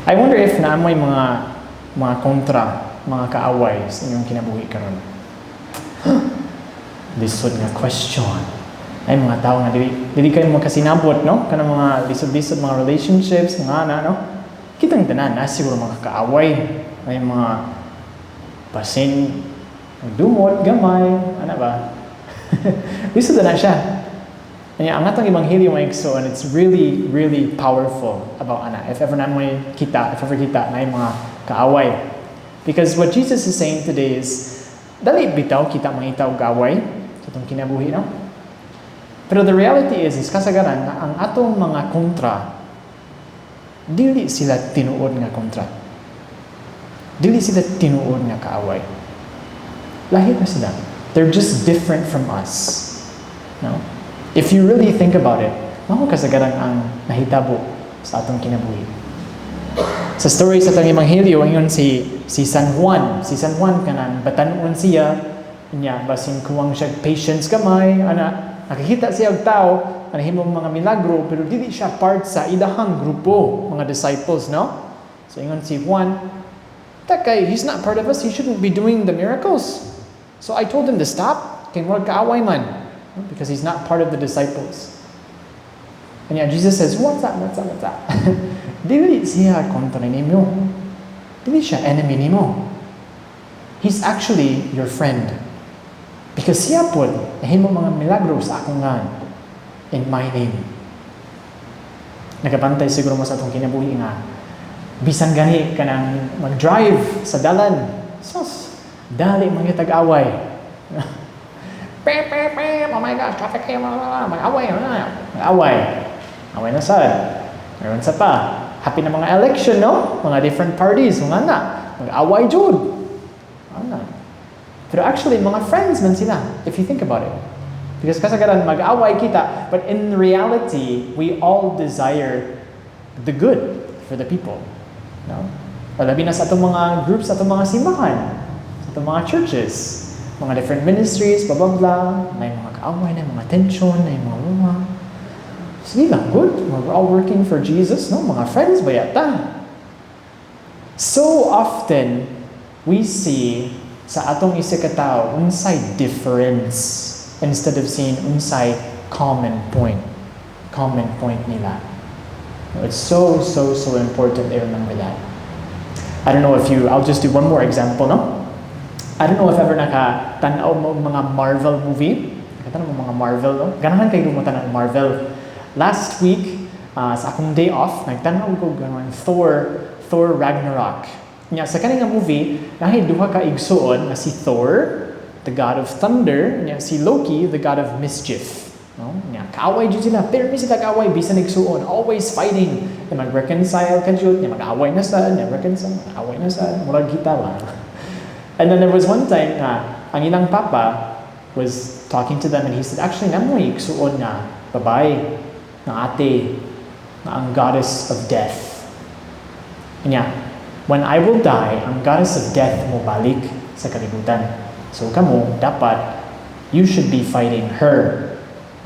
I wonder if naa moy mga kontra, mga kaaway sa inyong kinabuhi karon. Lisod nga question. Ay mga tao nga dili kayo makasinabot, no? Kanang mga lisod-lisod mga relationships, mga ana, no? Kitang tanan na siguro mga kaaway, ay mga basin dumot gamay, ana ba? Lisod na siya. Kanya ang atong ebanghelyo, mga igsoon, it's really, really powerful about ana. If ever na mo kita, if ever kita na yung mga kaaway. Because what Jesus is saying today is, dali bitaw kita mangita og away sa atong kinabuhi, no? Pero the reality is kasagaran nga ang atong mga kontra, dili sila tinuod nga kontra. Dili sila tinuod nga kaaway. Lahi na sila. They're just different from us. No? If you really think about it, mao kasagaran ang nahitabo sa atong kinabuhi. Sa story sa atong ebanghelyo, ingon si San Juan. Si San Juan kanang batan-on siya, niya basin kuwang siya patience gamay, ana nakakita siya og tao, nahimong mga milagro, pero dili siya part sa ilahang grupo, mga disciples, no? So ingon si Juan, "That guy, he's not part of us, he shouldn't be doing the miracles." So I told him to stop, kay murag kaaway man, because he's not part of the disciples. And yeah, Jesus says, "What's that, what's that, what's that? Dili siya kontra nimo. Dili siya enemy nimo. He's actually your friend. Because siya pod, nahimo mga milagro sa akong ngalan, in my name." Nagabantay siguro mo sa atong kinabuhi nga bisan gani kanang mag-drive sa dalan, sus, dali mga tag-away. Pep, pep, pep, oh my gosh, traffic kayo, mag-away, mag-away. Away na sad. Meron sa pa. Happy na mga election, no? Mga different parties, mga na. Mag-away jud. Ana. Pero actually, mga friends man sila, if you think about it. Because kasagaran mag-away kita, but in reality, we all desire the good for the people. No? O labi na sa atong mga groups, sa atong mga simbahan, sa atong mga churches, mga different ministries, blah, blah, blah, may mga kaaway, may mga tension, may mga. Sige lang, good. We're all working for Jesus, no? Mga friends ba yata? So often, we see sa atong isa ka tao, unsay difference instead of seeing unsay common point. Common point nila. It's so, so, so important they remember that. I don't know if you, I'll just do one more example, no? I don't know if ever naka-tanaw mo mga Marvel movie. Nakatanaw mo mga Marvel, no? Ganahan kayo mo tanang Marvel. Last week, sa akong day off, nagtanaw ko ganon Thor Ragnarok. Nya sa kaning nga movie, naay duha ka igsuon nga si Thor, the god of thunder, nya si Loki, the god of mischief. No? Nya kaaway jud sila, pero mi sila kaaway bisan igsuon, always fighting. Nya mag-reconcile ka jud, nya mag-away na sa, nya reconcile, mag-away na sa, murag kita ba. And then there was one time nga ang ilang papa was talking to them and he said, "Actually, naa moy igsuon nga babae, nga ate, nga ang goddess of death. Nya, when I will die, ang goddess of death mo balik sa kalibutan. So kamo, dapat, you should be fighting her."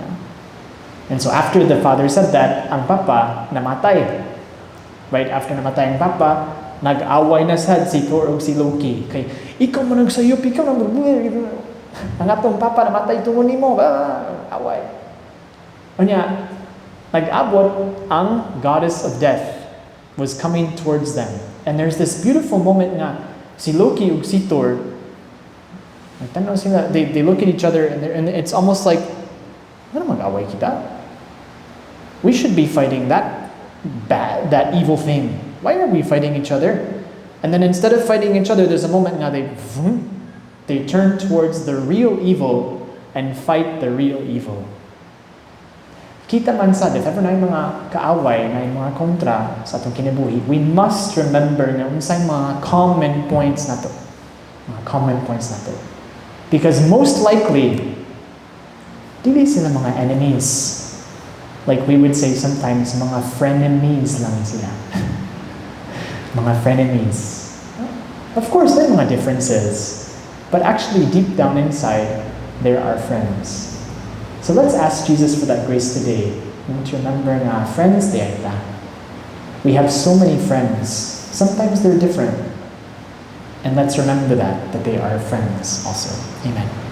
Yeah. And so after the father said that, ang papa namatay. Right after namatay ang papa, nag-away na sad si Thor ug si Loki. Kay, "Ikaw man nagsayop, ikaw nang ang atong papa namatay tungod nimo, ah, away." Unya, nag-abot ang goddess of death was coming towards them. And there's this beautiful moment nga si Loki ug si Thor, nagtanaw sila, they look at each other and it's almost like, "Ano mag-away kita? We should be fighting that bad, that evil thing. Why are we fighting each other?" And then instead of fighting each other, there's a moment nga they, vroom, they turn towards the real evil and fight the real evil. Kita man sad, if ever naay mga kaaway, naay mga kontra sa atong kinabuhi, we must remember nga unsay mga common points nato. Mga common points nato. Because most likely, dili sila mga enemies. Like we would say sometimes, mga frenemies lang sila. Mga frenemies. Of course, there are mga differences. But actually, deep down inside, there are friends. So let's ask Jesus for that grace today. And to remember nga, friends diay ta. We have so many friends. Sometimes they're different. And let's remember that they are friends also. Amen.